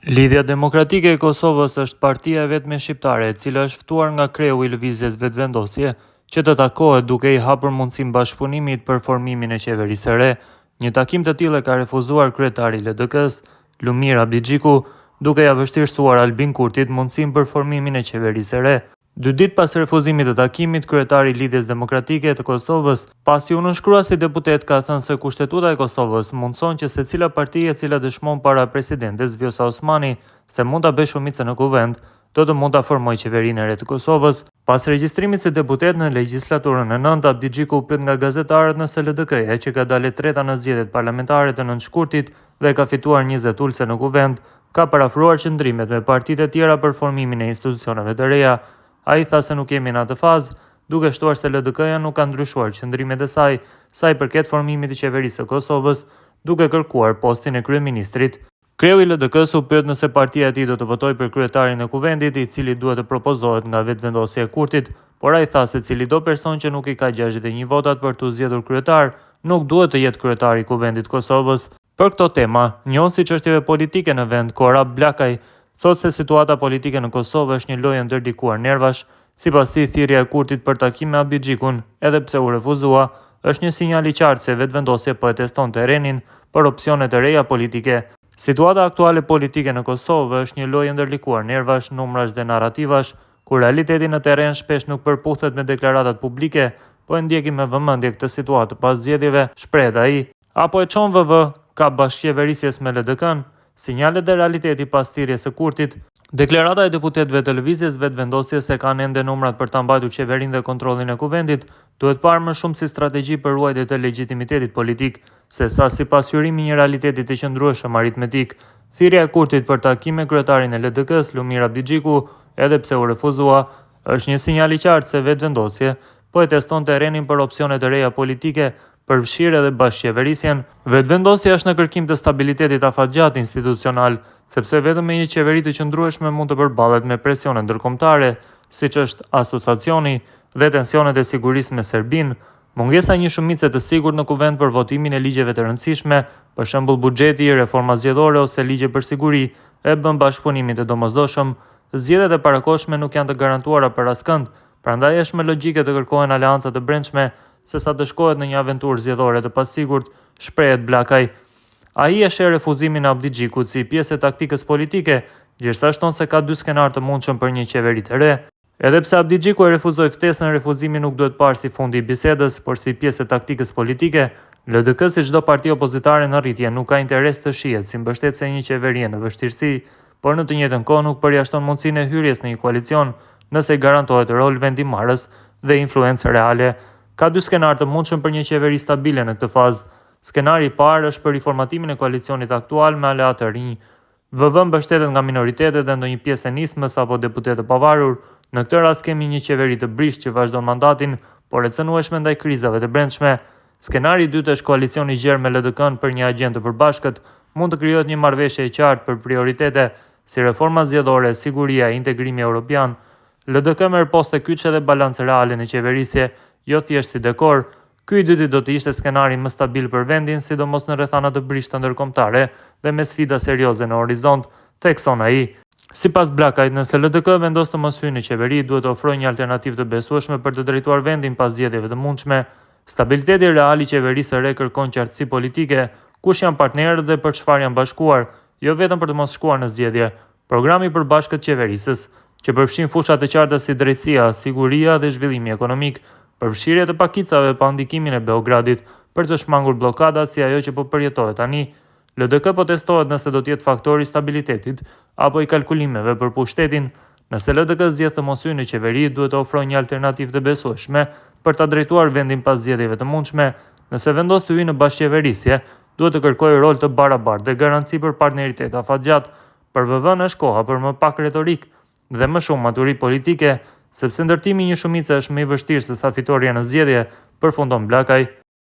Lidhja Demokratike e Kosovës është partia e vetme shqiptare e cila është ftuar nga kreu i Lëvizjes Vetëvendosje që të takohet duke i hapur mundësinë bashkëpunimit për formimin e qeverisë së re. Një takim të tillë e ka refuzuar kryetari i LDK-së, Lumir Abdixhiku, duke ia vështirësuar Albin Kurtit mundësinë për formimin e qeverisë së re. Dy ditë pas refuzimit të takimit, kryetari i Lidhjes Demokratike të Kosovës, pasi u nënshkrua si deputet ka thënë se Kushtetuta e Kosovës mundëson që secila parti e cila dëshmon para presidentes Vjosa Osmani se mund ta bëjë shumicën në Kuvend, do të mund ta formojë qeverinë e re të Kosovës. Pas regjistrimit si deputet në legjislaturën e nëntë, Abdixhiku u pyet nga gazetarët nëse LDK-ja, që ka dalë e treta në zgjedhjet parlamentare të 9 shkurtit dhe ka fituar 20 ulëse në Kuvend, ka përafruar qëndrimet me partitë e tjera për formimin e institucioneve të reja. Ai tha se nuk jemi në atë fazë, duke shtuar se LDK-ja nuk ka ndryshuar qëndrimet e saj sa i përket formimit të qeverisë së Kosovës, duke kërkuar postin e kryeministrit. Kreu i LDK-së u pyet nëse partia e tij do të votojë për kryetarin e Kuvendit, i cili duhet të propozohet nga Vetëvendosja e Kurtit, por ai tha se cilido person që nuk i ka 61 votat për t'u zgjedhur kryetar, nuk duhet të jetë kryetar i Kuvendit të Kosovës. Për këto tema, njohësi i çështjeve politike në vend, Korab Blakaj, thotë se situata politike në Kosovë është një lojë e ndërlikuar nervash. Sipas tij, thirrja e Kurtit për takim me Abdixhikun, edhe pse u refuzua, është një sinjal i qartë se Vetëvendosje po e teston terrenin për opsione të reja politike. Situata aktuale politike në Kosovë është një lojë e ndërlikuar nervash, numrash dhe narrativash, ku realiteti në terren shpesh nuk përputhet me deklaratat publike, po e ndjekim me vëmendje këtë situatë pas zgjedhjeve, shprehet ai. A po e çon VV kah bashkëqeverisjes me LDK-në? Sinjalet dhe realiteti pas thirrjes së Kurtit. Deklarata e deputetëve të Lëvizjes Vetëvendosje se kanë ende numrat për ta mbajtur qeverinë dhe kontrollin e Kuvendit, duhet parë më shumë si strategji për ruajtje të legjitimitetit politik, sesa si pasqyrim i një realiteti të qëndrueshëm aritmetik. Thirrja e Kurtit për takim me kryetarin e LDK-së, Lumir Abdixhiku, edhe pse u refuzua, është një sinjal i qartë se Vetëvendosje po e teston terrenin për opsione të reja politike, përfshirë edhe bashkëqeverisjen. Vetëvendosja është në kërkim të stabilitetit afatgjatë institucional, sepse vetëm me një qeveri të qëndrueshme mund të përballet me presione ndërkombëtare, siç është asociacioni dhe tensionet e sigurisë me Serbinë. Mungesa e një shumice të sigurt në Kuvend për votimin e ligjeve të rëndësishme, për shembull buxheti, reforma zgjedhore ose ligje për siguri, e bën bashkëpunimin të domosdoshëm. Zgjedhjet e parakohshme nuk janë të garantuara për askënd, prandaj është më logjike të kërkohen aleanca të brendshme sesa të shkohet në një aventurë zgjedhore të pasigurt, shprehet Blakaj. Ai e sheh refuzimin e Abdixhikut si pjesë e taktikës politike, gjersa shton se ka dy skenarë të mundshëm për një qeveri të re. Edhe pse Abdixhiku e refuzoi ftesën, refuzimi nuk duhet parë si fundi i bisedës, por si pjesë e taktikës politike. LDK si çdo parti opozitare në rritje nuk ka interes të shihet si mbështetëse e një qeverie në vështirësi, por në të njëjtën kohë nuk përjashton mundësinë e hyrjes në një koalicion nëse i garantohet rol vendimmarrës dhe influencë reale. Ka dy skenarë të mundshëm për një qeveri stabile në këtë fazë. Skenari i parë është për riformatimin e koalicionit aktual me aleatë të rinj. VV mbështetet nga minoritetet dhe ndonjë pjesë e Nismës apo deputetë të pavarur. Në këtë rast kemi një qeveri të brishtë që vazhdon mandatin, por e cenueshme ndaj krizave të brendshme. Skenari i dytë është koalicion i gjerë me LDK-në për një agjendë të përbashkët. Mund të krijohet një marrëveshje e qartë për prioritete, si reforma zgjedhore, siguria, integrimi europian. LDK merr poste kyçe dhe balancë reale në qeverisje, jo thjesht si dekor. Ky i dyti do të ishte skenari më stabil për vendin, sidomos në rrethana të brishta ndërkombëtare dhe me sfida serioze në horizont, thekson ai. Sipas Blakajt, nëse LDK vendos të mos hyjë në qeveri, duhet të ofrojë një alternativë të besueshme për të drejtuar vendin pas zgjedhjeve të mundshme. Stabiliteti real i qeverisë së re kërkon qartësi politike, kush janë partnerët dhe për çfarë janë bashkuar, jo vetëm për të mos shkuar në zgjedhje. Programi i përbashkët qeverisës, që përfshin fusha të qarta si drejtësia, siguria dhe zhvillimi ekonomik, përfshirje të pakicave pa ndikimin e Beogradit, për të shmangur bllokadat si ajo që po përjetohet tani. LDK po testohet nëse do të jetë faktor i stabilitetit apo i kalkulimeve për pushtetin. Nëse LDK zgjedh të mos hyjë në qeveri, duhet të ofrojë një alternativë të besueshme për ta drejtuar vendin pas zgjedhjeve të mundshme. Nëse vendos të hyjë në bashkëqeverisje, duhet të kërkojë rol të barabartë dhe garanci për partneritet afatgjatë. Për VV-në është koha për më pak retorikë dhe më shumë maturi politike, sepse ndërtimi i një shumice është më i vështirë sesa fitorja në zgjedhje, përfundon Blakaj.